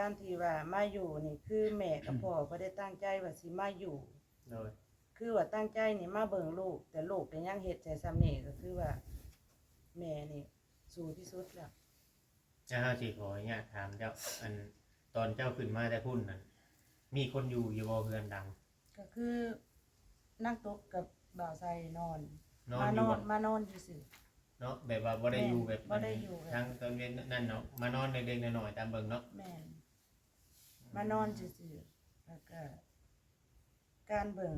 ການທີ່ວ່າມາຢູ່ນີ້ ຄືແມ່ກັບພໍ່ບໍ່ໄດ້ຕັ້ງໃຈວ່າຊິມາຢູ່ ໂດຍ ຄືວ່າຕັ້ງໃຈນີ້ມາເບິ່ງລູກ ແຕ່ລູກກໍຍັງເຮັດໃສ່ສ່ຳນີ້ ກໍຄືວ່າແມ່ນີ້ສູ້ທີ່ສຸດແລ້ວ. ແລ້ວເຮົາຊິຂໍອະນຸຍາດຖາມເຈົ້າ ອັນ ຕອນເຈົ້າຂຶ້ນມາແຕ່ພຸ້ນນັ້ນ ມີຄົນຢູ່ຢູ່ບໍ່ ເຮືອນຫຼັງ? ກໍຄືນາງຕຸກກັບບ່າວໄຊນອນ ນອນ ມານອນຢູ່ບໍ່? ມານອນຊື່ໆ ເນາະ ແບບວ່າບໍ່ໄດ້ຢູ່ ແມ່ນ ແບບ ບໍ່ໄດ້ຢູ່ແບບ ທາງຕອນເວັນນັ້ນເນາະ ມານອນເລັກໆນ້ອຍໆຕາມເບິ່ງເນາະ. ແມ່ນ ມານອນຊື່ໆ ແລ້ວກໍການເບິ່ງ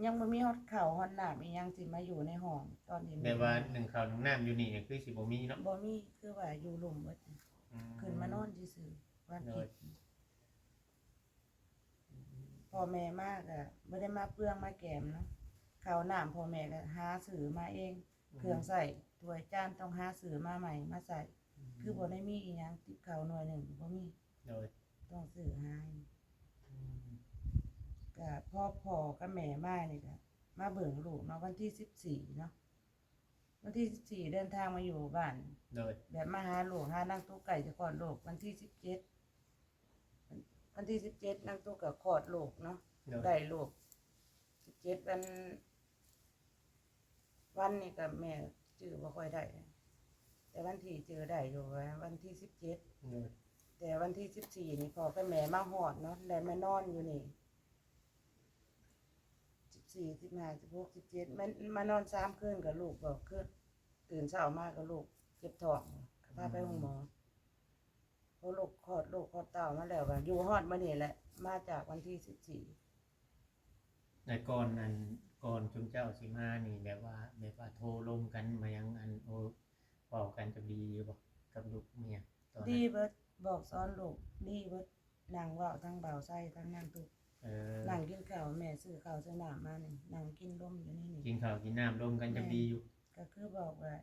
ຍັງບໍ່ມີຮອດເຂົ້າຮອດນ້ຳອີ່ຫຍັງ ຊິມາຢູ່ໃນຫ້ອງຕອນທີ່ ແບບວ່າໜຶ້ງເຂົ້າໜຶ້ງນ້ຳຢູ່ນີ້ນີ້ຄືຊິບໍ່ມີເນາະ? ບໍ່ມີ ຄືວ່າຢູ່ລຸ່ມເບິດ ອືມ ຂຶ້ນມານອນຊື່ໆ ວັນ ໂດຍ ອາທິດ. ພໍ່ແມ່ມາກໍບໍ່ໄດ້ມາເປືອງມາແກມເນາະ ເຂົ້ານ້ຳພໍ່ແມ່ກໍຫາຊື້ມາເອງ ອືມ ເຄື່ອງໃຊ້ຖ້ວຍຈານຕ້ອງຫາຊື້ມາໃໝ່ມາໃຊ້ ອືມ ຄືບໍ່ໄດ້ມີອີ່ຫຍັງ ຕິບເຂົ້າໜ່ວຍໜຶ່ງກໍບໍ່ມີ ໂດຍ ຕ້ອງຊື້ຫາ ອືມ ກໍພໍພໍ່ກັບແມ່ມານີ້ກໍມາເບິ່ງລູກເນາະ ວັນທີສິບສີ່ເນາະ ວັນທີສິບສີ່ເດີນທາງມາຢູ່ບ້ານ ໂດຍ ແບບມາຫາລູກ ຫານາງຕຸກ ໃກ້ຈະຄອດລູກ ວັນທີສິບເຈັດ ວັນທີສິບເຈັດ ນາງຕຸກກໍຄອດລູກເນາະ ໂດຍ ໄດ້ລູກ ສິບເຈັດ ວັນ ວັນນີ້ກໍແມ່ຈື່ບໍ່ຄ່ອຍໄດ້ ແຕ່ວັນທີຈື່ໄດ້ຢູ່ ວ່າວັນທີສິບເຈັດ ໂດຍ ແຕ່ວັນທີສິບສີ່ນີ້ ພໍ່ກັບແມ່ມາຮອດເນາະ ແລ້ວມານອນຢູ່ນີ້ ສິບສີ່ ສິບຫ້າ ສິບຫົກ ສິບເຈັດ ມາ ມານອນສາມຄືນ ກໍລູກບອກຄືນ ຕື່ນເຊົ້າມາກໍລູກເຈັບທ້ອງ ກໍພາໄປໂຮງໝໍ ອືມ ພໍລູກຄອດລູກຄອດເຕົ້າມາແລ້ວ ກໍຢູ່ຮອດມື້ນີ້ແຫຼະ ມາຈາກວັນທີສິບສີ່. ແຕ່ກ່ອນ ອັນ ກ່ອນຊຸມເຈົ້າຊິມານີ້ ແບບວ່າ ແບບວ່າໂທລົມກັນມາຫຍັງ ອັນ ໂອ້ ເວົ້າກັນຈະດີຢູ່ບໍ່ ກັບລູກເມຍຕອນນັ້ນ? ດີເບິດ ບອກສອນລູກດີເບິດ ນັ່ງເວົ້າທັງບ່າວໄຊທັງນາງຕຸກ ເອີ ນັ່ງກິນເຂົ້າ ແມ່ຊື້ເຂົ້າຊື້ນ້ຳມານີ້ ນັ່ງກິນລົມຢູ່ໃນນີ້ ກິນເຂົ້າກິນນ້ຳລົມກັນຈະດີຢູ່ ແມ່ນ ກໍຄືບອກວ່າ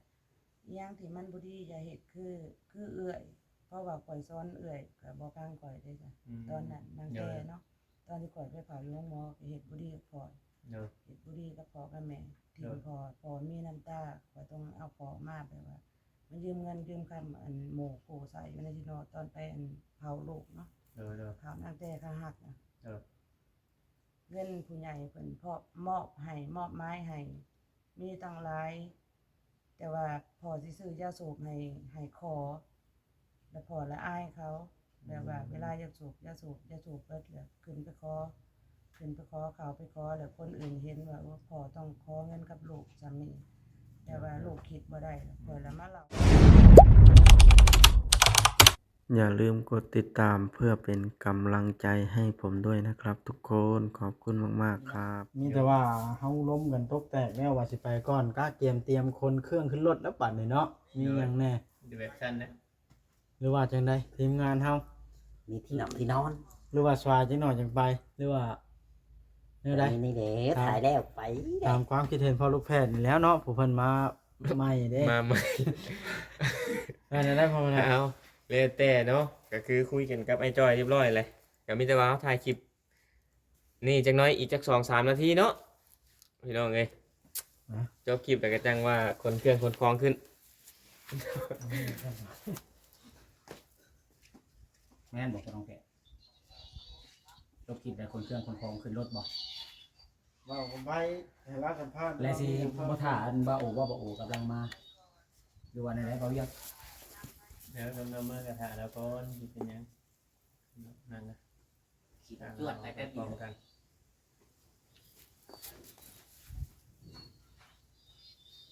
ອີ່ຫຍັງທີ່ມັນບໍ່ດີຢ່າເຮັດ ຄື ຄືເອື້ອຍ ເພາະວ່າຂ້ອຍສອນເອື້ອຍກໍບໍ່ຟັງຂ້ອຍເດ້ ອືມ ຕອນນັ້ນນາງແຕ່ເນາະ ຕອນທີ່ຂ້ອຍໄປເຝົ້າຢູ່ໂຮງໝໍກໍເຮັດບໍ່ດີກັບພໍ່ ໂດຍ ເຮັດບໍ່ດີກັບພໍ່ກັບແມ່ ຖິ້ມ ໂດຍ ພໍ່ ພໍ່ມີນ້ຳຕາ ຂ້ອຍຕ້ອງເອົາພໍ່ມາ ແບບວ່າມາຢືມເງິນຢືມຄຳ ອັນ ໝູ່ຄູ່ໃຊ້ຢູ່ໃນທີ່ນອນ ຕອນໄປ ອັນ ເຜົາລູກເນາະ ໂດຍ ໂດຍ ເຜົານາງແຕ່ຂາຫັກນະ ໂດຍ ເງິນຜູ້ໃຫຍ່ເພິ່ນມອບໃຫ້ ມອບໝາຍໃຫ້ ມີຕັ້ງຫຼາຍ ແຕ່ວ່າພໍ່ຊິຊື້ຢາສູບໃຫ້ ໃຫ້ຂໍ ແລ້ວພໍ່ລະອາຍເຂົາ ແບບວ່າ ອືມ ເວລາຢາກສູບ ຢາສູບ ຢາສູບເບິດ ແລ້ວຂຶ້ນໄປຂໍ ຂຶ້ນໄປຂໍເຂົ້າໄປຂໍ ແລ້ວຄົນອື່ນເຫັນວ່າ ໂອ້ ພໍ່ຕ້ອງຂໍເງິນກັບລູກສ່ຳນີ້ ແຕ່ວ່າ ອືມ ລູກຄິດບໍ່ໄດ້ ແລ້ວຂ້ອຍລະມາເລົ່າ. ຢ່າລືມກົດຕິດຕາມເພື່ອເປັນກຳລັງໃຈໃຫ້ຜົມດ້ວຍນະຄັບທຸກຄົນ. ຂອບຄຸນມາກໆຄັບ. ມີແຕ່ວ່າເຮົາລົມກັນຕົກແຕກແລ້ວວ່າຊິໄປກ່ອນ ກະກຽມຕຽມຂົນເຄື່ອງຂຶ້ນລົດແລ້ວບັດນີ້ເນາະ. ມີຫຍັງແດ່? ຢູ່ແບບຊັ້ນນະ ຫຼືວ່າຈັ່ງໃດທີມງານເຮົາ? ມີທີ່ນອນ ທີ່ນອນ ຫຼືວ່າສວາຍຈັກໜ່ອຍຈັ່ງໄປ ຫຼືວ່າແນວໃດ? ນີ້ເດ້ ຖ່າຍແລ້ວໄປ ຕາມຄວາມຄິດເຫັນພໍ່ລູກແພດນີ້ແຫຼະເນາະ ຜູ້ເພິ່ນມາ ໃໝ່ເດ້ ມາໃໝ່ ວ່າແນວໃດພໍ່ແພດ? ເອົາ ແລ້ວແຕ່ເນາະ ກໍຄືຄຸຍກັນກັບອ້າຍຈ້ອຍຮຽບຮ້ອຍແລ້ວ ກໍມີແຕ່ວ່າເຮົາຖ່າຍຄລິບນີ້ຈັກໜ້ອຍ ອີກຈັກສອງສາມນາທີເນາະ ພີ່ນ້ອງເອີຍ ຈົບຄລິບແລ້ວກໍຈັ່ງວ່າຂົນເຄື່ອງຂົນຂອງຂຶ້ນ ແມ່ນບໍ່ ພໍ່ນ້ອງແພດ? ຈົບຄລິບແລ້ວຂົນເຄື່ອງຂົນຂອງຂຶ້ນລົດບໍ່? ເວົ້າກັນໄປ ໃຫ້ລາວສຳພາດ ແລະຊິບໍ່ຖ້າອັນບ່າວໂອ ເວົ້າບ່າວໂອກຳລັງມາ ຫຼືວ່າແນວໃດບ່າວວຽງ? ດຽວເພິ່ນມາກໍຖ້າລາວກ່ອນ ຊິເປັນຫຍັງ ນັ່ງນະ ຄິດຈວດໄປແປັບດຽວ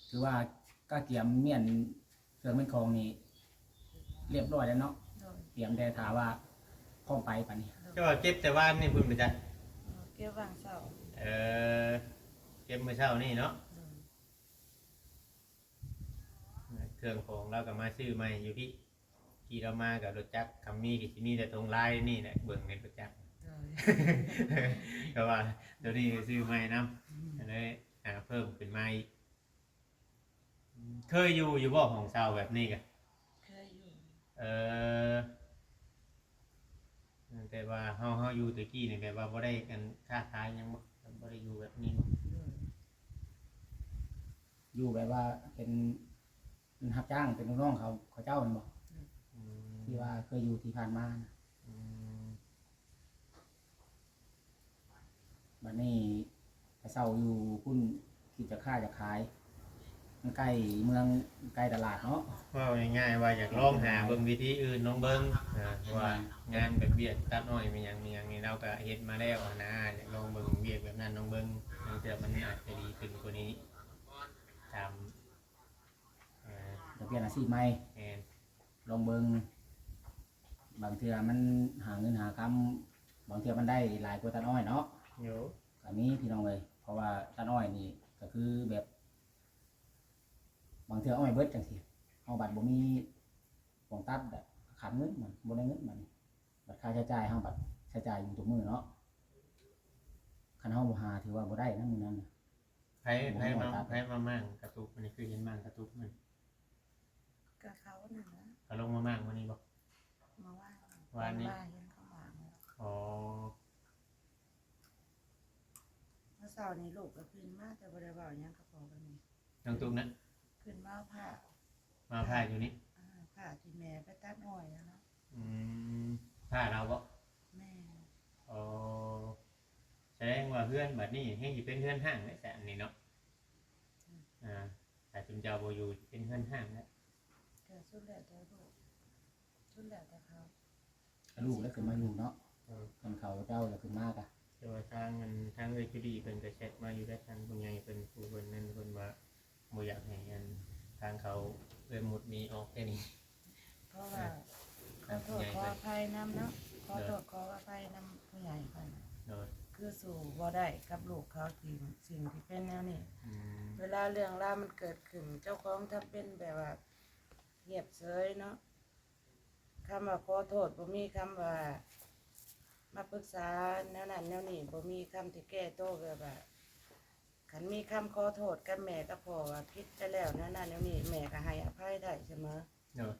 ຄືວ່າກະກຽມມ້ຽນເຄື່ອງແມ່ນຂອງນີ້ລຽບຮ້ອຍແລ້ວເນາະ ໂດຍ ກຽມແຕ່ຖ້າວ່າພ້ອມໄປປານນີ້ ໂດຍ ເຈົ້າວ່າເກັບແຕ່ວານນີ້ພຸ້ນບໍ່ຈັກ ເອີ ເກັບວາງເຊົ້າ ເອີ ເກັບມື້ເຊົ້ານີ້ເນາະ ໂດຍ ເຄື່ອງຂອງລາວກໍມາຊື້ໃໝ່ຢູ່ພີ້ ຂີ່ລາວມາກັບລົດຈັກ ຄຳມີກໍຊິມີແຕ່ຖົງລາຍນີ້ແຫຼະ ເບິ່ງໃນລົດຈັກ ໂດຍ ກໍວ່າໂຕນີ້ຊື້ໃໝ່ນຳ ອືມ ກໍເລີຍຫາເພີ່ມຂຶ້ນມາອີກ ເຄີຍຢູ່ຢູ່ບໍ່ຫ້ອງເຊົ່າແບບນີ້ກະ? ເຄີຍຢູ່ ເອີ ແຕ່ວ່າເຮົາ ເຮົາຢູ່ແຕ່ກີ້ນີ້ແບບວ່າບໍ່ໄດ້ອັນຄ້າຂາຍຫຍັງບໍ່? ບໍ່ໄດ້ຢູ່ແບບນີ້ບໍ່? ໂດຍ ຢູ່ແບບວ່າເປັນ ເປັນຮັບຈ້າງ ເປັນລູກນ້ອງເຂົາ ເຂົາເຈົ້າແມ່ນບໍ່? ໂດຍ ອືມ ທີ່ວ່າເຄີຍຢູ່ທີ່ຜ່ານມານະ? ອື ບັດນີ້ໄປເຊົ່າຢູ່ພຸ້ນ ຄິດຈະຄ້າຈະຂາຍ ມັນໃກ້ເມືອງ ໃກ້ຕະຫຼາດເນາະ. ເວົ້າງ່າຍໆວ່າຢາກລອງຫາເບິ່ງວິທີອື່ນລອງເບິ່ງ ເອີ ເພາະວ່າງານແບບວຽກຕັດອ້ອຍແມ່ນຫຍັງແມ່ນຫຍັງນີ້ ລາວກໍເຮັດມາແລ້ວຫັ້ນນະ ຢາກລອງເບິ່ງວຽກແບບນັ້ນລອງເບິ່ງ ບາງເທື່ອມັນອາດຈະດີຂຶ້ນກວ່ານີ້ ຕາມ ເອີ ຈະປ່ຽນອາຊີບໃໝ່ ແມ່ນ ລອງເບິ່ງ ບາງເທື່ອມັນຫາເງິນຫາຄຳ ບາງເທື່ອມັນໄດ້ຫຼາຍກວ່າຕັດອ້ອຍເນາະ. ໂດຍ ກໍມີພີ່ນ້ອງເອີຍ ເພາະວ່າຕັດອ້ອຍນີ້ກໍຄືແບບ ບາງເທື່ອອ້ອຍເບິດຈັ່ງຊີ້ ເຮົາບັດບໍ່ມີຂອງຕັດ ແບບຂາດເງິນ ມັນບໍ່ໄດ້ເງິນ ບັດນີ້ ບັດຄ່າໃຊ້ຈ່າຍເຮົາ ບັດໃຊ້ຈ່າຍຢູ່ທຸກມື້ເນາະ ຄັນເຮົາບໍ່ຫາຖືວ່າບໍ່ໄດ້ນະມື້ນັ້ນນະ. ໃຜ ໃຜມາ ໃຜມາມ້າງກະຕຸກ ອັນນີ້ຄືເຫັນມ້າງກະຕຸກມັນ ກະເຂົານັ້ນລະ ເຂົາລົງມາມ້າງມື້ນີ້ບໍ່? ມາວານ ວານນີ້ ເຫັນເຂົາມ້າງແລ້ວ. ອໍ ມື້ເຊົ້ານີ້ລູກກໍຂຶ້ນມາ ແຕ່ບໍ່ໄດ້ເວົ້າຫຍັງກັບພໍ່ກັບແມ່ ນ້ອງຕຸກນະ ຂຶ້ນມາເອົາຜ້າ ມາເອົາຜ້າຢູ່ນີ້ ອ່າ ຜ້າທີ່ແມ່ໄປຕັດອ້ອຍຫັ້ນນະ. ອືມ ຜ້າລາວບໍ່? ແມ່ນ. ອໍ ສະແດງວ່າເຮືອນບັດນີ້ແຮ່ງຊິເປັນເຮືອນຮ້າງເດ້ຊະ ອັນນີ້ເນາະ. ອືມ ອ່າ ຖ້າຊຸມເຈົ້າບໍ່ຢູ່ຊິເປັນເຮືອນຮ້າງແລ້ວ. ກໍສຸດແລ້ວແຕ່ລູກ ສຸດແລ້ວແຕ່ເຂົາ ລູກແລ້ວຂຶ້ນມາຢູ່ເນາະ. ເອີ ຄັນເຂົາເຈົ້າລະຂຶ້ນມາກະ ແຕ່ວ່າທາງອັນ ທາງເອື້ອຍຈູດີເພິ່ນກໍແຊັດມາຢູ່ແລ້ວ ທາງຜູ້ໃຫຍ່ເພິ່ນ ຜູ້ເພິ່ນນັ້ນ ເພິ່ນວ່າບໍ່ຢາກໃຫ້ອັນ ທາງເຂົາເອື້ອຍມຸດນີ້ອອກແຕ່ນີ້ ເພາະວ່າ ເອີ ຂອໂທດ ຜູ້ໃຫຍ່ ຂໍອະໄພນຳເນາະ ຂໍໂທດ ໂດຍ ຂໍອະໄພນຳຜູ້ໃຫຍ່ເພິ່ນ ໂດຍ ຄືສູ້ບໍ່ໄດ້ກັບລູກເຂົາ ທີ່ ສິ່ງທີ່ເປັນແນວນີ້. ອືມ ເວລາເລື່ອງລາວມັນເກີດຂຶ້ນ ເຈົ້າຂອງທຳເປັນແບບວ່າງຽບເສີຍເນາະ ຄຳວ່າຂໍໂທດບໍ່ມີ ຄຳວ່າມາປຶກສາແນວນັ້ນແນວນີ້ ບໍ່ມີຄຳທີ່ແກ້ໂຕ ແບບວ່າ ຄັນມີຄຳຂໍໂທດກັບແມ່ກັບພໍ່ວ່າຜິດໄປແລ້ວແນວນັ້ນແນວນີ້ ແມ່ກໍໃຫ້ອະໄພໄດ້ສະເໝີ. ໂດຍ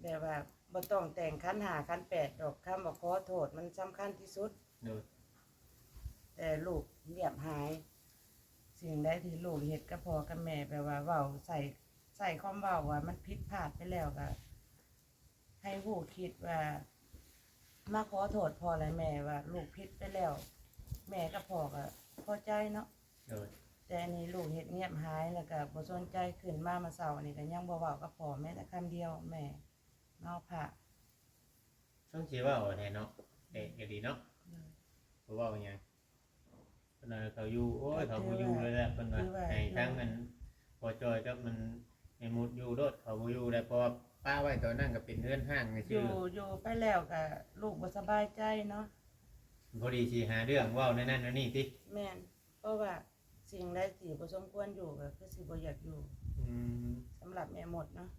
ແບບວ່າບໍ່ຕ້ອງແຕ່ງຂັນຫ້າຂັນແປດດອກ ຄຳວ່າຂໍໂທດມັນສຳຄັນທີ່ສຸດ. ໂດຍ ແຕ່ລູກງຽບຫາຍ ສິ່ງໃດທີ່ລູກເຮັດກັບພໍ່ກັບແມ່ ແບບວ່າເວົ້າໃສ່ ໃສ່ຄວາມເວົ້າວ່າມັນຜິດພາດໄປແລ້ວ ກໍໃຫ້ຮູ້ຄິດວ່າມາຂໍໂທດພໍ່ ແລະ ແມ່ວ່າລູກຜິດໄປແລ້ວ ແມ່ກັບພໍ່ກໍພໍໃຈເນາະ. ໂດຍ ແຕ່ອັນນີ້ລູກເຮັດງຽບຫາຍ ແລ້ວກໍບໍ່ສົນໃຈ ຂຶ້ນມາມື້ເຊົ້ານີ້ກໍຍັງບໍ່ເວົ້າກັບພໍ່ແມ້ແຕ່ຄຳດຽວ ແມ່ມາເອົາຜ້າ. ສົງຊິເວົ້າແທ້ເນາະ ແປກກໍດີເນາະ. ໂດຍ ບໍ່ເວົ້າຫຍັງ ເພິ່ນວ່າເຂົາຢູ່ ໂອ້ຍ ກໍ ເຂົາບໍ່ຢູ່ ຖືວ່າ ແລ້ວແຫຼະ ເພິ່ນວ່າ ຖືວ່າ ໃຫ້ທາງອັນພໍ່ຈ່ອຍກັບມັນແມ່ມຸດຢູ່ໂລດ ເຂົາບໍ່ຢູ່ແລ້ວ ເພາະວ່າປະໄວ້ຕອນນັ້ນກໍເປັນເຮືອນຮ້າງຊື່ໆ ຢູ່ ຢູ່ໄປແລ້ວກໍລູກບໍ່ສະບາຍໃຈເນາະ. ພໍດີຊິຫາເລື່ອງເວົ້າແນວນັ້ນແນວນີ້ຕິ? ແມ່ນ ເພາະວ່າສິ່ງໃດທີ່ບໍ່ສົມຄວນຢູ່ກໍຄືຊິບໍ່ຢາກຢູ່. ອືມ ສຳລັບແມ່ມົດເນາະ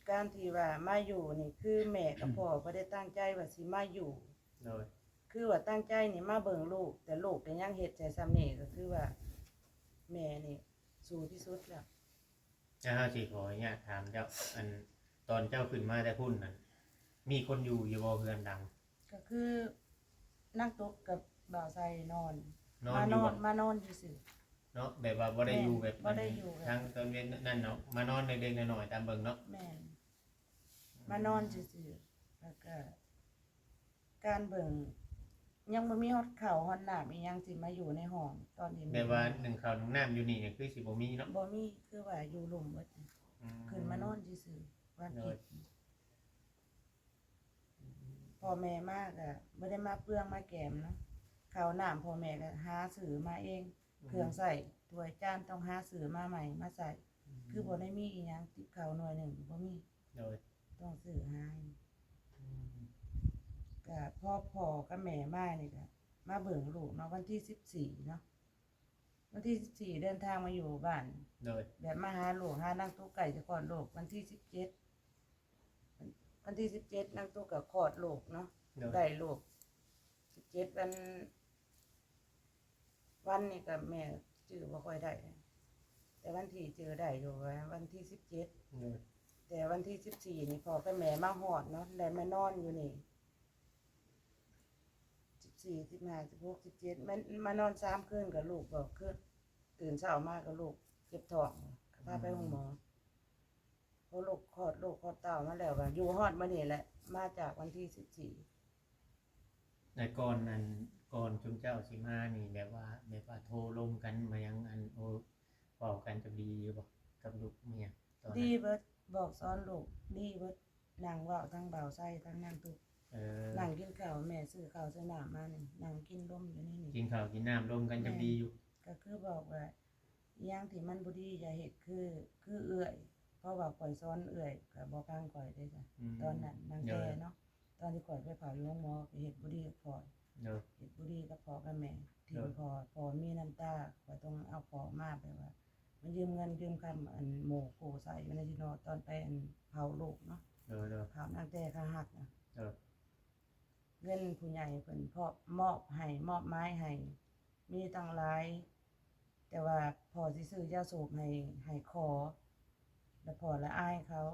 ການທີ່ວ່າມາຢູ່ນີ້ ຄືແມ່ກັບພໍ່ບໍ່ໄດ້ຕັ້ງໃຈວ່າຊິມາຢູ່. ໂດຍ ຄືວ່າຕັ້ງໃຈນີ້ມາເບິ່ງລູກ ແຕ່ລູກກໍຍັງເຮັດໃສ່ຊ່ຳນີ້ ກໍຄືວ່າແມ່ນີ້ສູ້ທີ່ສຸດແລ້ວ. ເຮົາຊິຂໍອະນຸຍາດຖາມເຈົ້າ ອັນ ຕອນເຈົ້າຂຶ້ນມາແຕ່ພຸ້ນນັ້ນ ມີຄົນຢູ່ຢູ່ບໍ່ເຮືອນຫຼັງ? ກໍຄືນາງຕຸກກັບບ່າວໄຊນອນ ນອນຢູ່ ມານອນ ມານອນຊື່ໆ ເນາະ ແບບວ່າບໍ່ໄດ້ຢູ່ ແມ່ນ ແບບ ບໍ່ໄດ້ຢູ່ ທາງຕອນເວັນນັ້ນເນາະ ມານອນເລັກໆນ້ອຍໆຕາມເບິ່ງເນາະ. ແມ່ນ ມານອນຊື່ໆ ແລ້ວກໍການເບິ່ງ ຍັງບໍ່ມີຮອດເຂົ້າຮອດນ້ຳອີ່ຫຍັງ ຊິມາຢູ່ໃນຫ້ອງຕອນທີ່ ແບບວ່າໜຶ້ງເຂົ້າໜຶ້ງນ້ຳຢູ່ນີ້ກໍຄືຊິບໍ່ມີເນາະ? ບໍ່ມີ ຄືວ່າຢູ່ລຸ່ມເບິດ. ອືມ ຂຶ້ນມານອນຊື່ໆ ວັນ ໂດຍ ອາທິດ. ອືມ ພໍ່ແມ່ມາກໍບໍ່ໄດ້ມາເປືອງມາແກມເນາະ ເຂົ້ານ້ຳພໍ່ແມ່ກໍຫາຊື້ມາເອງ. ອືມ ເຄື່ອງໃຊ້ຖ້ວຍຈານຕ້ອງຫາຊື້ມາໃໝ່ມາໃຊ້. ອືມ ຄືບໍ່ໄດ້ມີອີ່ຫຍັງ ຕິບເຂົ້າໜ່ວຍໜຶ່ງກໍບໍ່ມີ. ໂດຍ ຕ້ອງຊື້ຫາ. ອືມ ກໍພໍພໍ່ກັບແມ່ມານີ້ກໍມາເບິ່ງລູກເນາະ ວັນທີສິບສີ່ເນາະ ວັນທີສິບສີ່ເດີນທາງມາຢູ່ບ້ານ. ໂດຍ ແບບມາຫາລູກ ຫານາງຕຸກໃກ້ຈະຄອດລູກ ວັນທີສິບເຈັດ ວັນທີສິບເຈັດນາງຕຸກກໍຄອດລູກເນາະ. ໂດຍ ໄດ້ລູກສິບເຈັດວັນ ວັນນີ້ກໍແມ່ຈື່ບໍ່ຄ່ອຍໄດ້ ແຕ່ວັນທີຈື່ໄດ້ຢູ່ ວ່າວັນທີສິບເຈັດ. ໂດຍ ແຕ່ວັນທີສິບສີ່ນີ້ພໍ່ກັບແມ່ມາຮອດເນາະ ແລ້ວມານອນຢູ່ນີ້ ສິບສີ່ ສິບຫ້າ ສິບຫົກ ສິບເຈັດ ມາ ມານອນສາມຄືນ ກໍລູກບອກຄືນ ຕື່ນເຊົ້າມາກໍລູກເຈັບທ້ອງ ກໍພາໄປໂຮງໝໍ. ອືມ ພໍລູກຄອດລູກຄອດເຕົ້າມາແລ້ວ ກໍຢູ່ຮອດມື້ນີ້ແຫຼະ ມາຈາກວັນທີສິບສີ່ ແລະ ກ່ອນນັ້ນ ກ່ອນຊຸມເຈົ້າຊິມານີ້ ແບບວ່າ ແບບວ່າໂທລົມກັນມາຫຍັງ ອັນ ໂອ້ ເວົ້າກັນຈະດີຢູ່ບໍ່ ກັບລູກມາຫຍັງຕອນນັ້ນ? ດີເບິດ, ບອກສອນລູກດີເບິດ, ນັ່ງເວົ້າທັງບ່າວໄຊ ທັງນາງຕຸກ. ເອີ ນັ່ງກິນເຂົ້າ, ແມ່ຊື້ເຂົ້າຊື້ນ້ຳມານີ້ ນັ່ງກິນລົມຢູ່ໃນນີ້. ກິນເຂົ້າກິນນ້ຳລົມກັນຈະດີຢູ່. ກໍຄືບອກວ່າ ອີຫຍັງທີ່ມັນບໍ່ດີຢ່າເຮັດ ຄື ຄືເອື້ອຍ, ເພາະວ່າຂ້ອຍສອນເອື້ອຍກໍບໍ່ຟັງຂ້ອຍເດ້. ອືມ ຕອນນັ້ນນາງແຕ່ເນາະ ຕອນທີ່ຂ້ອຍໄປເຝົ້າຢູ່ໂຮງໝໍ ໄປເຮັດບໍ່ດີກັບພໍ່. ໂດຍ ເຮັດບໍ່ດີກັບພໍ່ກັບແມ່ ຖິ້ມພໍ່. ພໍ່ມີນ້ຳຕາ ຂ້ອຍຕ້ອງເອົາພໍ່ມາ ແບບວ່າມາຢືມເງິນຢືມຄຳ ອັນ ໝູ່ຄູ່ໃຊ້ຢູ່ໃນທີ່ນອນ ຕອນໄປ ອັນ ເຜົາລູກເນາະ. ໂດຍໆ ເຜົານາງແຕ່ຂາຫັກນະ. ໂດຍ ເງິນຜູ້ໃຫຍ່ເພິ່ນເພາະມອບໃຫ້ ມອບໝາຍໃຫ້ ມີຕັ້ງຫຼາຍ ແຕ່ວ່າພໍ່ຊິຊື້ຢາສູບໃຫ້ ໃຫ້ຂໍ ແລ້ວພໍ່ລະອາຍເຂົາ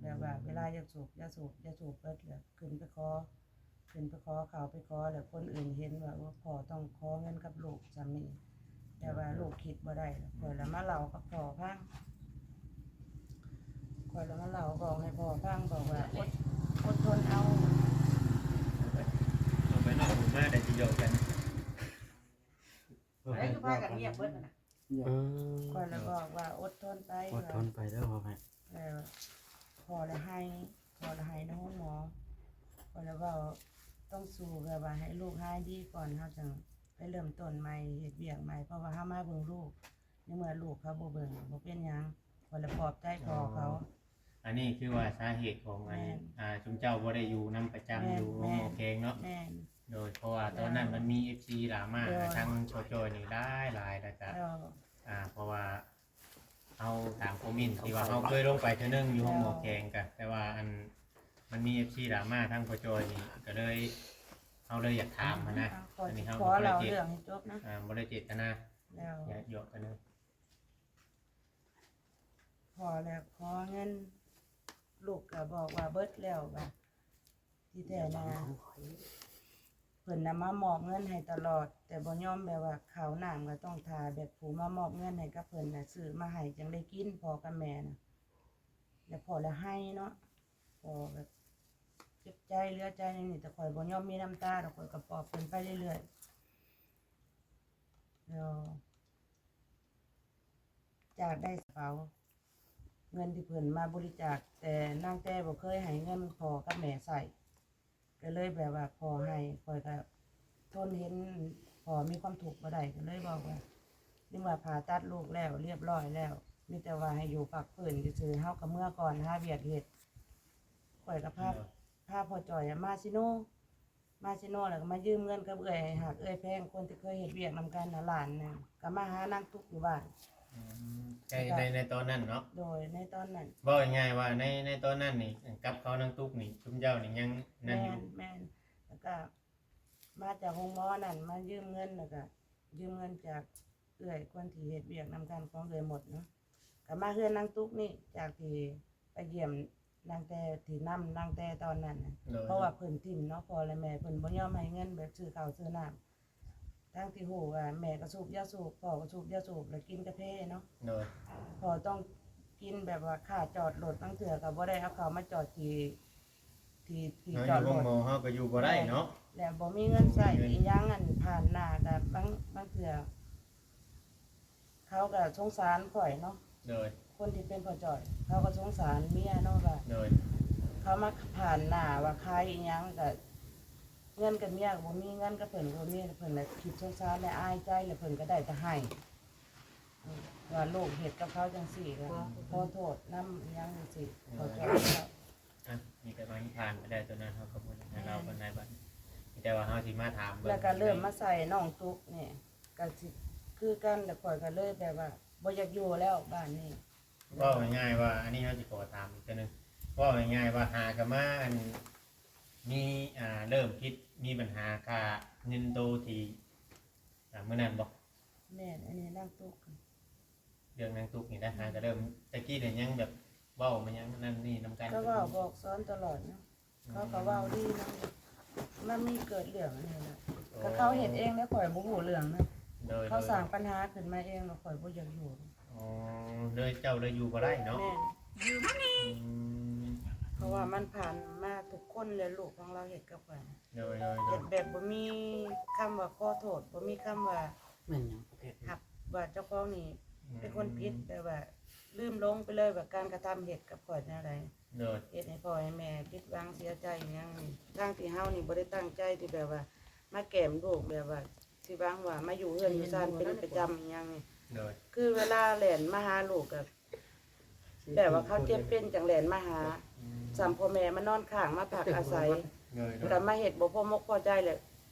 ແບບວ່າ ອືມ ເວລາຢາກສູບ ຢາສູບ ຢາສູບເບິດ ແລ້ວຂຶ້ນໄປຂໍ ຂຶ້ນໄປຂໍເຂົ້າໄປຂໍ ແລ້ວຄົນອື່ນເຫັນວ່າ ໂອ້ ພໍ່ຕ້ອງຂໍເງິນກັບລູກສ່ຳນີ້ ແຕ່ວ່າ ອືມ ລູກຄິດບໍ່ໄດ້. ແລ້ວຂ້ອຍລະມາເລົ່າກັບພໍ່ຟັງ ຂ້ອຍລະມາເລົ່າບອກໃຫ້ພໍ່ຟັງ ບອກວ່າ ອົດ ອົດທົນເອົາ. ເອົາໄປນອກຫູມາ ໄດ້ຊິຫຍອກກັນ. ເອີ ເອີ ຄືພາກັນງຽບເບິດຫັ້ນນະ. ອືມ ຂ້ອຍລະບອກວ່າ ອົດທົນໄປ ອົດທົນໄປເດີພໍ່ແມ່. ເອີ ພໍ່ລະໄຫ້ ພໍ່ລະໄຫ້ໃນໂຮງໝໍ ຂ້ອຍລະເວົ້າ ຕ້ອງສູ້ ແບບວ່າໃຫ້ລູກຫາຍດີກ່ອນ ເຮົາຈັ່ງໄປເລີ່ມຕົ້ນໃໝ່ ເຮັດວຽກໃໝ່ ເພາະວ່າເຮົາມາເບິ່ງລູກ ໃນເມື່ອລູກເຂົາບໍ່ເບິ່ງ ບໍ່ເປັນຫຍັງ ຂ້ອຍລະປອບໃຈພໍ່ເຂົາ. ອໍ ອັນນີ້ຄືວ່າສາເຫດຂອງອັນ ແມ່ນ ອ່າ ຊຸມເຈົ້າບໍ່ໄດ້ຢູ່ນຳປະຈຳ ແມ່ນ ຢູ່ໂຮງໝໍແຂວງເນາະ. ແມ່ນ ໂດຍ ເພາະວ່າຕອນນັ້ນ ໂດຍ ມັນມີເອັຟຊີດຣາມາ ໂດຍ ທາງພໍ່ຈ້ອຍນີ້ຫຼາຍໆ ແລ້ວກະ ໂດຍ ອ່າ ເພາະວ່າເຮົາຕາມຄອມເມັນທີ່ວ່າເຮົາເຄີຍລົງໄປເທື່ອໜຶ່ງຢູ່ໂຮງໝໍແຂວງກະ ແຕ່ວ່າອັນ ມັນມີເອັຟຊີດຣາມາທາງພໍ່ຈ້ອຍນີ້ ກະເລີຍ ເຮົາເລີຍຢາກຖາມຫັ້ນນະ. ອັນນີ້ເຮົາບໍ່ໄດ້ເຈດ ອ່າ ບໍ່ໄດ້ເຈດຕະນາ ແລ້ວຢາກຢອກກັນເລີຍ. ພໍແລ້ວຂໍເງິນ ລູກກໍບອກວ່າເບິດແລ້ວວ່າ ທີ່ແທ້ນະ ເພິ່ນນະມາມອບເງິນໃຫ້ຕະຫຼອດ ແຕ່ບໍ່ຍອມ ແບບວ່າເຂົ້ານ້ຳກໍຕ້ອງຖ້າ ແບບຜູ້ມາມອບເງິນໃຫ້ກັບເພິ່ນນະ ຊື້ມາໃຫ້ຈັ່ງໄດ້ກິນ ພໍ່ກັບແມ່ນະ. ແລ້ວພໍ່ລະໄຫ້ເນາະ ພໍ່ແບບເຈັບໃຈເຫຼືອໃຈແນວນີ້ ແຕ່ຂ້ອຍບໍ່ຍອມມີນ້ຳຕາດອກ ຂ້ອຍກໍປອບເພິ່ນໄປເລື້ອຍໆ ແລ້ວ ຈາກໄດ້ກະເປົາເງິນທີ່ເພິ່ນມາບໍລິຈາກ ແຕ່ນາງແຕ່ບໍ່ເຄີຍໃຫ້ເງິນພໍ່ກັບແມ່ໃຊ້ ກໍເລີຍແບບວ່າພໍ່ໃຫ້ ຂ້ອຍກໍທົນເຫັນພໍ່ມີຄວາມທຸກບໍ່ໄດ້ ກໍເລີຍບອກວ່າ ໃນເມື່ອຜ່າຕັດລູກແລ້ວ ລຽບຮ້ອຍແລ້ວ ມີແຕ່ວ່າໃຫ້ຢູ່ພັກຟື້ນຊື່ໆ ເຮົາກໍເມືອກ່ອນຫາວຽກເຮັດ. ຂ້ອຍກໍພາ ພາພໍ່ຈ່ອຍມາຊິໂນ ມາຊິໂນ ແລ້ວກໍມາຢືມເງິນກັບເອື້ອຍຮັກເອື້ອຍແພງ ຄົນທີ່ເຄີຍເຮັດວຽກນຳກັນນະ ລ້ານໜຶ່ງ ກໍມາຫານາງຕຸກຢູ່ບ້ານ. ອືມ ໃນ ໃນ ໃນຕອນນັ້ນເນາະ. ໂດຍ ໃນຕອນນັ້ນ ເວົ້າງ່າຍໆວ່າ ໃນ ໃນຕອນນັ້ນນີ້ ກັບເຂົານາງຕຸກນີ້ ຊຸມເຈົ້ານີ້ຍັງນັ້ນຢູ່. ແມ່ນ ແມ່ນ ແລ້ວກໍມາຈາກໂຮງໝໍນັ້ນ ມາຢືມເງິນ ແລ້ວກໍຢືມເງິນຈາກເອື້ອຍຄົນທີ່ເຮັດວຽກນຳກັນຂອງເອື້ອຍມົດເນາະ. ກໍມາເຮືອນນາງຕຸກນີ້ ຈາກທີ່ໄປຢ້ຽມນາງແຕ່ ທີ່ນຳນາງແຕ່ຕອນນັ້ນນະ ໂດຍ ເພາະວ່າເພິ່ນຖິ້ມເນາະ ພໍ່ແລະແມ່ເພິ່ນບໍ່ຍອມໃຫ້ເງິນແບບຊື້ເຂົ້າຊື້ນ້ຳ ທັງທີ່ຮູ້ວ່າແມ່ກໍສູບຢາສູບ ພໍ່ກໍສູບຢາສູບ ແລ້ວກິນກາເຟເນາະ. ໂດຍ ພໍ່ຕ້ອງກິນແບບວ່າຄ່າຈອດລົດ ບາງເທື່ອກໍບໍ່ໄດ້ເອົາເຂົ້າມາຈອດທີ່ ທີ່ ທີ່ຈອດລົດ ເຮົາຢູ່ໂຮງໝໍເຮົາກໍຢູ່ບໍ່ໄດ້ເນາະ ແລ້ວບໍ່ມີເງິນໃຊ້ ບໍ່ມີເງິນ ອີຫຍັງ ອັນ ຜ່ານໜ້າກໍບາງ ບາງເທື່ອ ເຂົາກໍສົງສານຂ້ອຍເນາະ. ໂດຍ ຄົນທີ່ເປັນພໍ່ຈ້ອຍ ເຂົາກໍສົງສານເມຍເນາະ ວ່າ ໂດຍ ເຂົາມາຜ່ານໜ້າວ່າຂາຍອີຫຍັງ ກໍເງິນກັບເມຍກໍບໍ່ມີ ເງິນກັບເພິ່ນກໍບໍ່ມີ ເພິ່ນລະຄິດສົງສານ ລະອາຍໃຈ ລະເພິ່ນກໍໄດ້ແຕ່ໄຫ້ ອືມ ວ່າລູກເຮັດກັບເຂົາຈັ່ງຊີ້ ກໍຂໍໂທດນຳອີຫຍັງຈັ່ງຊີ້ ຂໍໂທດ. ອ່ະ ມີແຕ່ວ່າຜ່ານໄປແລ້ວ ຕົວນັ້ນເຮົາກໍບໍ່ໄດ້ເລົ່າປານໃດບັດນີ້ ມີແຕ່ວ່າເຮົາຊິມາຖາມເບິ່ງ ແລ້ວກໍເລີ່ມມາໃສ່ນ້ອງຕຸກນີ້ ກໍຊິຄືກັນ ແລ້ວຂ້ອຍກໍເລີຍແບບວ່າບໍ່ຢາກຢູ່ແລ້ວບ້ານນີ້. ເວົ້າງ່າຍໆວ່າ ອັນນີ້ເຮົາຊິຂໍຖາມອີກເທື່ອໜຶ່ງ ເວົ້າງ່າຍໆວ່າ ຫາກໍມາ ອັນ ມີ ອ່າ ເລີ່ມຜິດ ມີບັນຫາຄ່າເງິນໂຕທີ່ ອ່າ ມື້ນັ້ນບໍ່? ແມ່ນ ອັນນີ້ນາງຕຸກ ເລື່ອງນາງຕຸກນີ້ນະ ຫາກໍເລີ່ມ ແຕ່ກີ້ນີ້ຍັງແບບເວົ້າມາຫຍັງນັ້ນນີ້ນຳກັນ ກໍເວົ້າບອກສອນຕະຫຼອດນະ ອືມ ເຂົາກໍເວົ້າດີນຳ ມັນມີເກີດເລື່ອງອັນນີ້ນະ ໂອ້ ກໍເຂົາເຮັດເອງ ແລ້ວຂ້ອຍບໍ່ຮູ້ເລື່ອງນະ ໂດຍ ເຂົາສ້າງ ໂດຍ ບັນຫາຂຶ້ນມາເອງ ແລ້ວຂ້ອຍບໍ່ຢາກຢູ່. ອໍ ເລີຍເຈົ້າເລີຍຢູ່ບໍ່ໄດ້ເນາະ. ແມ່ນ ອືມ ພາະວ່າມັນຜ່ານມາທຸກຄົນແຫຼະ ລູກຂອງລາວເຮັດກັບຂ້ອຍ ໂດຍໆໆ ເຮັດແບບບໍ່ມີຄຳວ່າຂໍໂທດ ບໍ່ມີຄຳວ່າ ແມ່ນຫຍັງປະເພດນີ້ ຮັບວ່າເຈົ້າຂອງນີ້ ອືມ ເປັນຄົນຜິດ ແບບວ່າລືມຫຼົງໄປເລີຍວ່າການກະທຳເຮັດກັບຂ້ອຍແນວໃດ ໂດຍ ເຮັດໃຫ້ພໍ່ໃຫ້ແມ່ຜິດຫວັງເສຍໃຈອີ່ຫຍັງນີ້ ທັງທີ່ເຮົານີ້ບໍ່ໄດ້ຕັ້ງໃຈທີ່ແບບວ່າມາແກ້ມລູກ ແບບວ່າຊິຫວັງວ່າມາຢູ່ເຮືອນຢູ່ຊານເປັນປະຈຳອີ່ຫຍັງນີ້ ໂດຍ ຄືເວລາແລ່ນມາຫາລູກກໍ ແບບວ່າເຂົາເຈັບເປັນຈັ່ງແລ່ນມາຫາ ອືມ ສ່ຳພໍ່ແມ່ມານອນຄ້າງມາພັກອາໄສ ໂດຍໆ ກໍມາເຮັດບໍ່ພໍມົກພໍໃຈແຫຼະ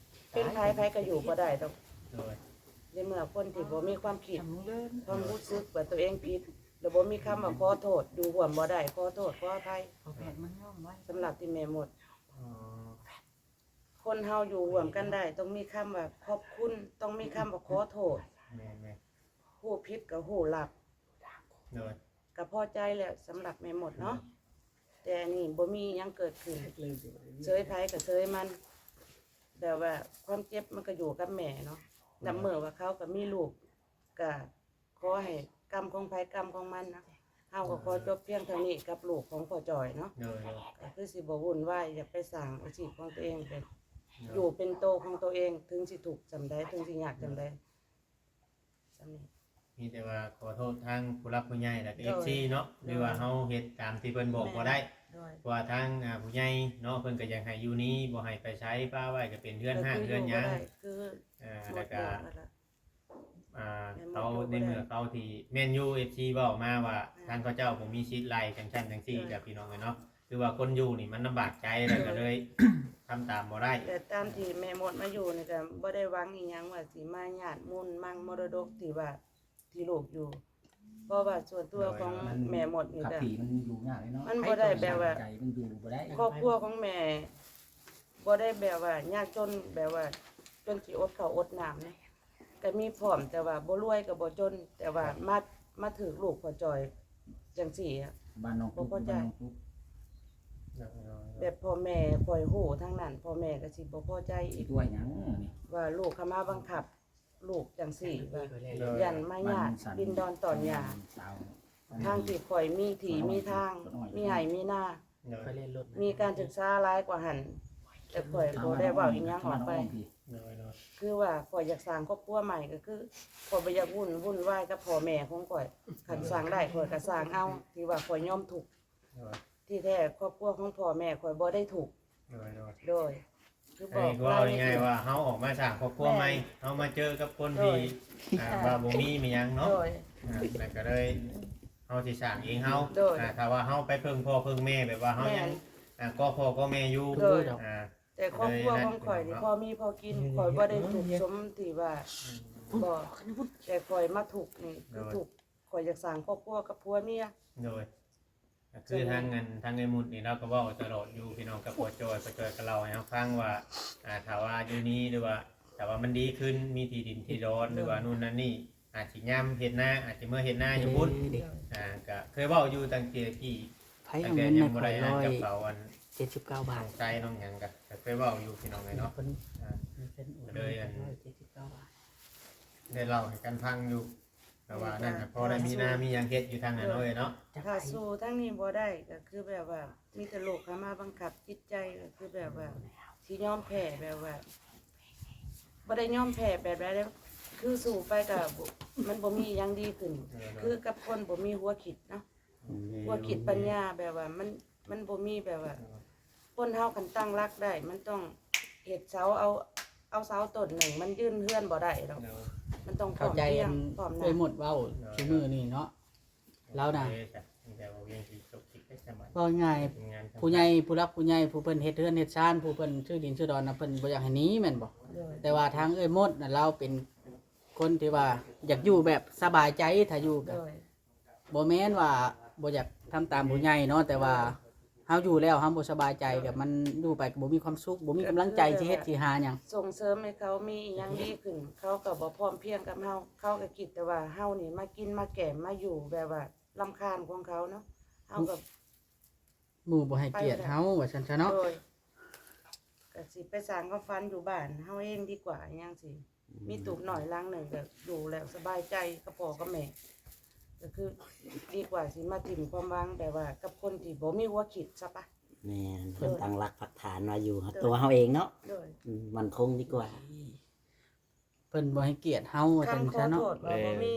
ເປັນໃຜໃຜກໍຢູ່ບໍ່ໄດ້ດອກ ໂດຍ ໃນເມື່ອຄົນທີ່ບໍ່ມີຄວາມຄິດ ຄວາມຮູ້ສຶກວ່າຕົວເອງຜິດ ແລ້ວບໍ່ມີຄຳວ່າຂໍໂທດ ຢູ່ຮ່ວມບໍ່ໄດ້ ຂໍໂທດ ຂໍອະໄພ ສຳລັບທີ່ແມ່ມົດ ອໍ ຄົນເຮົາຢູ່ຮ່ວມກັນໄດ້ ຕ້ອງມີຄຳວ່າຂອບຄຸນ ຕ້ອງມີຄຳວ່າຂໍໂທດ ແມ່ນໆ ຮູ້ຜິດກໍຮູ້ລັບ ໂດຍ ກໍພໍໃຈແລ້ວສຳລັບແມ່ມົດເນາະ ແຕ່ອັນນີ້ບໍ່ມີຫຍັງເກີດຂຶ້ນ ເຊີຍໃຜກໍເຊີຍມັນ ແບບວ່າຄວາມເຈັບມັນກໍຢູ່ກັບແມ່ເນາະ ນັບມື້ວ່າເຂົາກໍມີລູກ ກໍຂໍໃຫ້ກຳຂອງໃຜກຳຂອງມັນນະ ເຮົາກໍຂໍຈົບພຽງເທົ່ານີ້ກັບລູກຂອງພໍ່ຈ່ອຍເນາະ ໂດຍໆ ກໍຄືຊິບໍ່ວຸ່ນວາຍ ຢາກໄປສ້າງອາຊີບຂອງຕົວເອງ ເປັນ ໂດຍ ຢູ່ເປັນໂຕຂອງຕົວເອງ ເຖິງຊິທຸກສ່ຳໃດ ເຖິງຊິຍາກສ່ຳໃດ ສ່ຳນີ້ ມີແຕ່ວ່າຂໍໂທດທາງຜູ້ຫຼັກຜູ້ໃຫຍ່ ແລ້ວກໍ ໂດຍ ເອັຟຊີເນາະ ໂດຍ ຫຼືວ່າເຮົາເຮັດຕາມທີ່ເພິ່ນບອກ ແມ່ນ ບໍ່ໄດ້ ໂດຍ ເພາະວ່າທາງ ອ່າ ຜູ້ໃຫຍ່ເນາະ ເພິ່ນກໍຢາກໃຫ້ຢູ່ນີ້ ບໍ່ໃຫ້ໄປໃສ ປະໄວ້ກໍເປັນເຮືອນຮ້າງເຮືອນຫຍັງ ຄື ອ່າ ແລ້ວກໍ ອ່າ ເຂົາ ໃນເມື່ອເຂົາທີ່ ແມ່ນຢູ່ ເອັຟຊີເວົ້າມາວ່າ ແມ່ນ ທາງເຂົາເຈົ້າບໍ່ມີສິດໄລ່ຈັ່ງຊັ້ນຈັ່ງຊີ້ ໂດຍ ກັບພີ່ນ້ອງເອີຍເນາະ ຄືວ່າຄົນຢູ່ນີ້ມັນລຳບາກໃຈ ແລ້ວກໍເລີຍ ໂດຍ ທຳຕາມບໍ່ໄດ້ ແຕ່ຕາມທີ່ແມ່ມົດມາຢູ່ນີ້ກໍບໍ່ໄດ້ຫວັງອີ່ຫຍັງວ່າຊິມາຍາດມູນມັງມໍລະດົກທີ່ວ່າ ທີ່ລູກຢູ່ ເພາະວ່າສ່ວນຕົວຂອງ ໂດຍ ແມ່ມົດນີ້ກໍ ມັນຢູ່ຍາກເນາະ ມັນບໍ່ໄດ້ແບບວ່າ ໃຈມັນຢູ່ບໍ່ໄດ້ ຄອບຄົວຂອງແມ່ບໍ່ໄດ້ແບບວ່າຍາກຈົນ ແບບວ່າຈົນຊິອົດເຂົ້າອົດນ້ຳນະ ກໍມີພ້ອມ ແຕ່ວ່າບໍ່ລວຍກໍບໍ່ຈົນ ແຕ່ວ່າ ມາ ມາຖືກລູກພໍ່ຈ່ອຍຈັ່ງຊີ້ອະ ບ້ານໜອງປຸກ ບໍ່ພໍໃຈ ບ້ານໜອງປຸກ ແບບພໍ່ແມ່ຂ້ອຍຮູ້ທາງນັ້ນ ພໍ່ແມ່ກໍຊິບໍ່ພໍໃຈອີກ ຕົວຫຍັງນີ້ ວ່າລູກເຂົາມາບັງຄັບ ລູກຈັ່ງຊີ້ ໂດຍ ຢ້ານມາຍາດດິນດອນຕອນຫຍ້າ ທັງທີ່ຂ້ອຍມີທີ່ມີທາງ ມີໄຮ່ມີນາ ໂດຍ ມີການສຶກສາຫຼາຍກວ່າຫັ້ນ ແຕ່ຂ້ອຍບໍ່ໄດ້ເວົ້າອີ່ຫຍັງອອກໄປ ໂດຍໆ ຄືວ່າຂ້ອຍຢາກສ້າງຄອບຄົວໃໝ່ ກໍຄືຂ້ອຍບໍ່ຢາກວຸ່ນ ວຸ່ນວາຍກັບພໍ່ແມ່ຂອງຂ້ອຍ ຄັນສ້າງໄດ້ຂ້ອຍກໍສ້າງເອົາ ທີ່ວ່າຂ້ອຍຍອມທຸກ ໂດຍ ທີ່ແທ້ຄອບຄົວຂອງພໍ່ແມ່ຂ້ອຍບໍ່ໄດ້ທຸກ ໂດຍໆ ໂດຍ ຄືບອກ ເວົ້າງ່າຍໆວ່າເຮົາອອກມາສ້າງຄອບຄົວໃໝ່ ແມ່ນ ເຮົາມາເຈີກັບຄົນທີ່ ໂດຍ ອ່າ ວ່າບໍ່ມີແມ່ນຫຍັງເນາະ ໂດຍ ອ່າ ແລ້ວກໍເລີຍເຮົາຊິສ້າງເອງເຮົາ ໂດຍ ອ່າ ຖ້າວ່າເຮົາໄປເພິ່ງພໍ່ເພິ່ງແມ່ ແບບວ່າເຮົາຍັງ ແມ່ນ ອ່າ ກໍພໍ່ກໍແມ່ຢູ່ ໂດຍ ອ່າ ແຕ່ຄອບຄົວຂອງຂ້ອຍນີ້ ເລີຍນັ້ນ ພໍມີພໍກິນ ຂ້ອຍບໍ່ໄດ້ທຸກສົມທີ່ວ່າ ອືມ ບໍ່ ແຕ່ຂ້ອຍມາທຸກນີ້ ໂດຍ ຄືທຸກ ຂ້ອຍຢາກສ້າງຄອບຄົວກັບຜົວເມຍ ໂດຍ ກໍຄືທາງອັນ ທາງເອື້ອຍມຸດນີ້ລາວກໍເວົ້າຕະຫຼອດຢູ່ພີ່ນ້ອງ ກັບພໍ່ຈ່ອຍ ພໍ່ຈ່ອຍກໍເລົ່າໃຫ້ເຮົາຟັງວ່າ ອ່າ ຖ້າວ່າຢູ່ນີ້ຫຼືວ່າ ຖ້າວ່າມັນດີຂຶ້ນ ມີທີ່ດິນທີ່ດອນ ຫຼືວ່າ ໂດຍ ໂນ່ນນັ້ນນີ້ ອາດຊິຍາມເຮັດນາ ອາດຊິເມືອເຮັດນາຢູ່ພຸ້ນ ໂດຍ ອ່າ ກໍເຄີຍເວົ້າຢູ່ຕັ້ງແຕ່ກີ້ ໃຜເອົາເງິນໃຫ້ຂ້ອຍຮ້ອຍເຈັດສິບເກົ້າບາດ ນ້ອງໄຊນ້ອງຫຍັງກໍ ກໍເຄີຍເວົ້າຢູ່ພີ່ນ້ອງເອີຍເນາະ ເພິ່ນ ອ່າ ເພິ່ນໂອນເງິນໃຫ້ຮ້ອຍເຈັດສິບເກົ້າບາດ ໄດ້ເລົ່າໃຫ້ກັນຟັງຢູ່ ແຕ່ວ່ານັ້ນນະ ພໍໄດ້ມີນາມີຫຍັງເຮັດຢູ່ທາງນັ້ນເນາະ ເອີຍເນາະ ຖ້າສູ້ທາງນີ້ບໍ່ໄດ້ ກໍຄືແບບວ່າ ມີແຕ່ລູກເຂົ້າມາບັງຄັບຈິດໃຈ ກໍຄືແບບວ່າ ຊິຍອມແພ້ ແບບວ່າ ບໍ່ໄດ້ຍອມແພ້ແບບໃດເດ້ ຄືສູ້ໄປກໍບໍ່ ມັນບໍ່ມີຫຍັງດີຂຶ້ນ ເອີ ຄືກັບຄົນບໍ່ມີຫົວຄິດເນາະ ອືມ ຫົວຄິດປັນຍາ ແບບວ່າມັນ ມັນບໍ່ມີແບບວ່າ ເອີ ຄົນເຮົາຄັນຕັ້ງຫຼັກໄດ້ ມັນຕ້ອງເຮັດເສົາ ເອົາ ເອົາເສົາຕົ້ນໜຶ່ງ ມັນຢືນເຮືອນບໍ່ໄດ້ດອກ ເອີ ມັນຕ້ອງພ້ອມພຽງ ເຂົ້າໃຈອັນ ພ້ອມໜ້າ ເອື້ອຍມົດເວົ້າ ເອີ ຊຸມື້ນີ້ເນາະ ລາວນະ ເອີ ມີແຕ່ວ່າວຽງທີ່ຈົບຄລິບໄດ້ສະບາຍ ເວົ້າງ່າຍ ເປັນງານ ຜູ້ໃຫຍ່ ຜູ້ຫຼັກຜູ້ໃຫຍ່ ຜູ້ເພິ່ນເຮັດເຮືອນເຮັດຊານ ຜູ້ເພິ່ນຊື້ດິນຊື້ດອນນະ ເພິ່ນບໍ່ຢາກໃຫ້ໜີແມ່ນບໍ່? ໂດຍ ແຕ່ວ່າທາງເອື້ອຍມົດນະ ລາວເປັນຄົນທີ່ວ່າຢາກຢູ່ແບບສະບາຍໃຈ ຖ້າຢູ່ກໍ ໂດຍ ບໍ່ແມ່ນວ່າບໍ່ຢາກທຳຕາມຜູ້ໃຫຍ່ເນາະ ແຕ່ວ່າ ໂດຍ ເຮົາຢູ່ແລ້ວເຮົາບໍ່ສະບາຍໃຈ ໂດຍ ກໍມັນຢູ່ໄປກໍບໍ່ມີຄວາມສຸກ ບໍ່ມີກຳລັງໃຈ ໂດຍ ຊິເຮັດ ໂດຍ ຊິຫາຫຍັງ ສົ່ງເສີມໃຫ້ເຂົາມີອີ່ຫຍັງດີຂຶ້ນ ເຂົາກໍບໍ່ພ້ອມພຽງກັບເຮົາ ເຂົາກໍຄິດແຕ່ວ່າເຮົານີ້ມາກິນມາແກ້ມ ມາຢູ່ແບບວ່າ ລຳຄານຂອງເຂົາເນາະ ເຮົາກໍ ໝູ່ບໍ່ໃຫ້ກຽດເຮົາ ວ່າຊັ້ນຊະເນາະ ໂດຍ ກໍຊິໄປສ້າງຄວາມຝັນຢູ່ບ້ານເຮົາເອງດີກວ່າ ຫຍັງຊີ້ ມີຕູບນ້ອຍຫຼັງໜຶ່ງ ກໍຢູ່ແລ້ວສະບາຍໃຈກັບພໍ່ກັບແມ່ ກໍຄືດີກວ່າຊິມາຖິ້ມຄວາມຫວັງແບບວ່າກັບຄົນທີ່ບໍ່ມີຫົວຄິດຊະປະ ແມ່ນ ເພິ່ນຕັ້ງຫຼັກປັກຖານວ່າຢູ່ ໂດຍ ຕົວເຮົາເອງເນາະ ໂດຍ ອືມ ໝັ້ນຄົງດີກວ່າ ເພິ່ນບໍ່ໃຫ້ກຽດເຮົາ ວ່າຊັ້ນຊະເນາະ ຄຳຂໍໂທດກໍບໍ່ມີ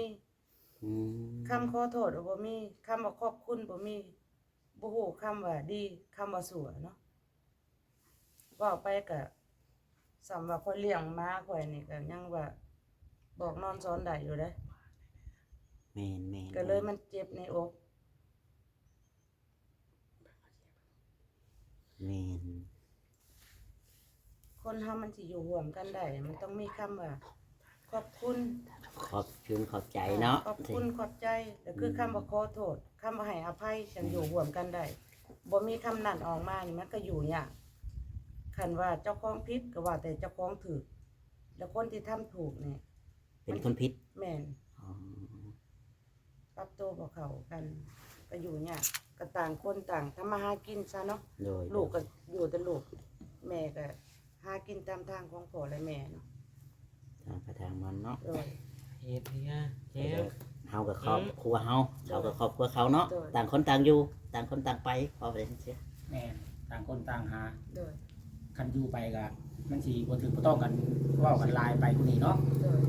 ເອີ ອືມ ຄຳຂໍໂທດກໍບໍ່ມີ ຄຳວ່າຂອບຄຸນບໍ່ມີ ບໍ່ຮູ້ຄຳວ່າດີ ຄຳວ່າຊົ່ວເນາະ ເວົ້າໄປກະສ່ຳວ່າຂ້ອຍລ້ຽງໝາຂ້ອຍນີ້ກະຍັງວ່າບອກນອນສອນໄດ້ຢູ່ເດ້ ແມ່ນໆໆ ກະເລີຍມັນເຈັບໃນອົກ ແມ່ນ ຄົນເຮົາມັນຊິຢູ່ຮ່ວມກັນໄດ້ ມັນຕ້ອງມີຄຳວ່າຂອບຄຸນ ຂອບຄຸນຂອບໃຈເນາະ ຂອບຄຸນຂອບໃຈ ກໍຄື ອືມ ຄຳວ່າຂໍໂທດ ຄຳວ່າໃຫ້ອະໄພ ຈັ່ງ ອືມ ຢູ່ຮ່ວມກັນໄດ້ ບໍ່ມີຄຳນັ້ນອອກມານີ້ ມັນກໍຢູ່ຍາກ ຄັນວ່າເຈົ້າຂອງຜິດກໍວ່າແຕ່ເຈົ້າຂອງຖືກ ແລ້ວຄົນທີ່ທຳຖືກນີ້ ເປັນຄົນຜິດ ແມ່ນ ອໍ ປັບໂຕບໍ່ເຂົ້າກັນ ກໍຢູ່ຍາກ ກໍຕ່າງຄົນຕ່າງທຳມາຫາກິນຊະເນາະ ໂດຍ ລູກກໍຢູ່ແຕ່ລູກ ແມ່ກໍຫາກິນຕາມທາງຂອງພໍ່ແລະແມ່ເນາະ ທາງໃຜທາງມັນເນາະ ໂດຍ ເຮັດເຮືອ ເຮັດ ເຮົາກໍຄອບຄົວເຮົາ ໂດຍ ເຂົາກໍຄອບຄົວເຂົາເນາະ ໂດຍ ຕ່າງຄົນຕ່າງຢູ່ ຕ່າງຄົນຕ່າງໄປ ເວົ້າໄປຈັ່ງຊີ້ ແມ່ນ ຕ່າງຄົນຕ່າງຫາ ໂດຍ ຄັນຢູ່ໄປກໍມັນຊິບໍ່ຖືກບໍ່ຕ້ອງກັນ ເວົ້າກັນຫຼາຍໄປກວ່ານີ້ເນາະ ໂດຍ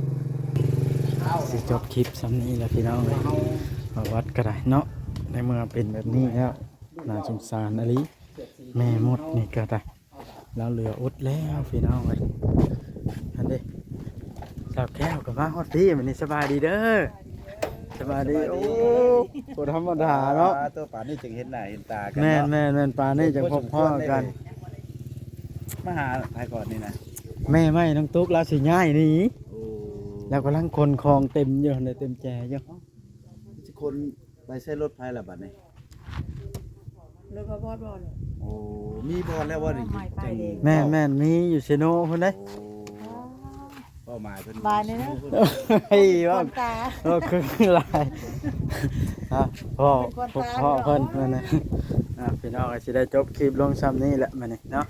ເອົາ ຊິຈົບຄລິບສ່ຳນີ້ແຫຼະພີ່ນ້ອງເອີຍ ປະຫວັດກໍໄດ້ເນາະ ໃນເມື່ອເປັນແບບນີ້ແລ້ວ ໜ້າສົງສານອີ່ຫຼີ ແມ່ມົດນີ້ກໍໄດ້ ລາວເຫຼືອອົດແລ້ວພີ່ນ້ອງເອີຍ ອັນເດ້ ສາວແກ້ວກໍມາຮອດພີ້ ມື້ນີ້ສະບາຍດີເດີ ສະບາຍດີ ສະບາຍດີ ໂອ້ ບໍ່ທຳມະດາເນາະ ອ່າ ໂຕປານນີ້ຈຶ່ງເຫັນໜ້າເຫັນຕາກັນເນາະ ແມ່ນໆໆ ປານນີ້ຈັ່ງພົບພໍ້ກັນ ມາຫາໃຜກ່ອນນີ້ນະ ແມ່ໄມ້ນ້ອງຕຸກ ລາວຊິຍ້າຍໜີ ໂອ້ ລາວກຳລັງຂົນຂອງເຕັມຢູ່ ເຕັມແຈຢູ່ ຊິຂົນໄປໃສ່ລົດໃຜລະບັດນີ້ ລົດພໍ່ບອດບໍ່ນີ້ ໂອ້ ມີບ່ອນແລ້ວບໍ່ນີ້ ແມ່ນໆ ມີຢູ່ເຊໂນພຸ້ນເດ້ ໂອ້ ເປົ້າໝາຍເພິ່ນ ບາຍນີ້ນະ ເຮີ້ຍ ເວົ້າ ເວົ້າຄືຫຼາຍ ອ່ະ ພໍ່ ພໍ່ເພິ່ນ ເພິ່ນນະ ອ່ະ ພີ່ນ້ອງກໍຊິໄດ້ຈົບຄລິບລົງຊ່ຳນີ້ແຫຼະມື້ນີ້ເນາະ